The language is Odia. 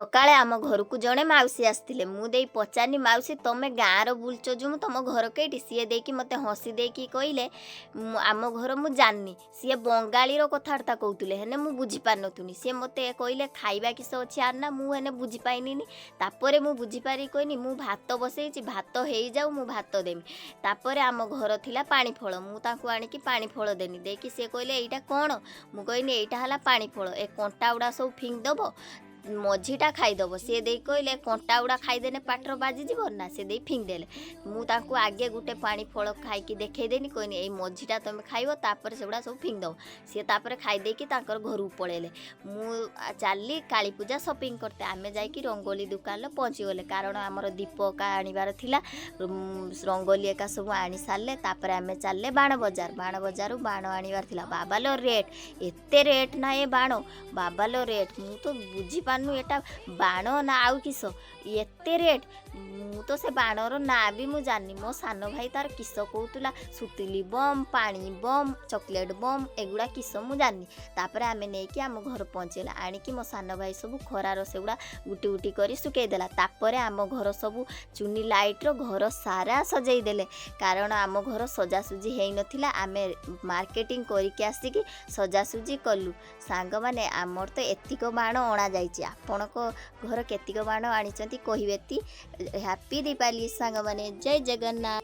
ସକାଳେ ଆମ ଘରକୁ ଜଣେ ମାଉସୀ ଆସିଥିଲେ। ମୁଁ ଦେଇ ପଚାରିନି, "ମାଉସୀ, ତମେ ଗାଁର ବୁଲୁଛ ଯୋଉ, ତମ ଘର କେଇଠି?" ସିଏ ଦେଇକି ମୋତେ ହସି ଦେଇକି କହିଲେ, "ଆମ ଘର ମୁଁ ଜାଣିନି।" ସିଏ ବଙ୍ଗାଳୀର କଥାବାର୍ତ୍ତା କହୁଥିଲେ, ହେନେ ମୁଁ ବୁଝିପାରିନଥିନି। ସିଏ ମୋତେ କହିଲେ, "ଖାଇବା କିସ ଅଛି ଆନା?" ମୁଁ ହେନେ ବୁଝିପାରିନିନି। ତାପରେ ମୁଁ ବୁଝିପାରି କହିନି, "ମୁଁ ଭାତ ବସେଇଛି, ଭାତ ହେଇଯାଉ, ମୁଁ ଭାତ ଦେମି।" ତାପରେ ଆମ ଘର ଥିଲା ପାଣି ଫଳ। ମୁଁ ତାଙ୍କୁ ଆଣିକି ପାଣି ଫଳ ଦେନି। ଦେଇକି ସିଏ କହିଲେ, "ଏଇଟା କ'ଣ?" ମୁଁ କହିନି, "ଏଇଟା ହେଲା ପାଣି ଫଳ। ଏ କଣ୍ଟା ଗୁଡ଼ା ସବୁ ଫିଙ୍ଗିଦେବ, ମଝିଟା ଖାଇଦେବ।" ସିଏ ଦେଇ କହିଲେ, "କଣ୍ଟା ଗୁଡ଼ା ଖାଇଦେନେ ପାଟିର ବାଜିଯିବ ନା?" ସେ ଦେଇ ଫିଙ୍ଗିଦେଲେ। ମୁଁ ତାଙ୍କୁ ଆଗେ ଗୋଟେ ପାଣି ଫଳ ଖାଇକି ଦେଖେଇଦେନି। କହିନି, "ଏଇ ମଝିଟା ତମେ ଖାଇବ, ତାପରେ ସେଗୁଡ଼ା ସବୁ ଫିଙ୍ଗିଦେବ।" ସିଏ ତାପରେ ଖାଇଦେଇକି ତାଙ୍କର ଘରକୁ ପଳେଇଲେ। ମୁଁ ଚାଲିଲି କାଳୀ ପୂଜା ସପିଂ କରତେ। ଆମେ ଯାଇକି ରଙ୍ଗୋଲି ଦୋକାନରେ ପହଞ୍ଚିଗଲେ, କାରଣ ଆମର ଦୀପ ଏକା ଆଣିବାର ଥିଲା। ରଙ୍ଗୋଲି ଏକା ସବୁ ଆଣି ସାରିଲେ। ତାପରେ ଆମେ ଚାଲିଲେ ବାଣ ବଜାର। ବାଣ ବଜାରରୁ ବାଣ ଆଣିବାର ଥିଲା। ବାବାଲୋ ରେଟ୍, ଏତେ ରେଟ୍ ନା ଏ ବାଣ! ବାବାଲୋ ରେଟ୍! ମୁଁ ତ ବୁଝିପାରୁନୁ ଏଟା ବାଣ ନା ଆଉ କିସ, ଏତେ ରେଟ୍। ମୁଁ ତ ସେ ବାଣର ନାଁ ବି ମୁଁ ଜାଣିନି। ମୋ ସାନ ଭାଇ ତାର କିସ କହୁଥିଲା, ସୁତିଲି ବମ୍, ପାଣି ବମ୍, ଚକୋଲେଟ୍ ବମ୍, ଏଗୁଡ଼ା କିସ ମୁଁ ଜାଣିନି। ତାପରେ ଆମେ ନେଇକି ଆମ ଘର ପହଞ୍ଚେଇଲା। ଆଣିକି ମୋ ସାନ ଭାଇ ସବୁ ଖରାର ସେଗୁଡ଼ା ଗୁଟି ଗୁଟି କରି ଶୁକେଇ ଦେଲା। ତାପରେ ଆମ ଘର ସବୁ ଚୁନି ଲାଇଟ୍ର ଘର ସାରା ସଜେଇ ଦେଲେ, କାରଣ ଆମ ଘର ସଜାସୁଜି ହେଇନଥିଲା। ଆମେ ମାର୍କେଟିଂ କରିକି ଆସିକି ସଜାସୁଜି କଲୁ। ସାଙ୍ଗମାନେ, ଆମର ତ ଏତିକ ବାଣ ଅଣାଯାଇଛି। ଆପଣଙ୍କ ଘର କେତିକ ବାଣ ଆଣିଛନ୍ତି କହିବେ ତି। ହ୍ୟାପି ଦୀପାବଳି ସାଙ୍ଗମାନେ, ଜୟ ଜଗନ୍ନାଥ।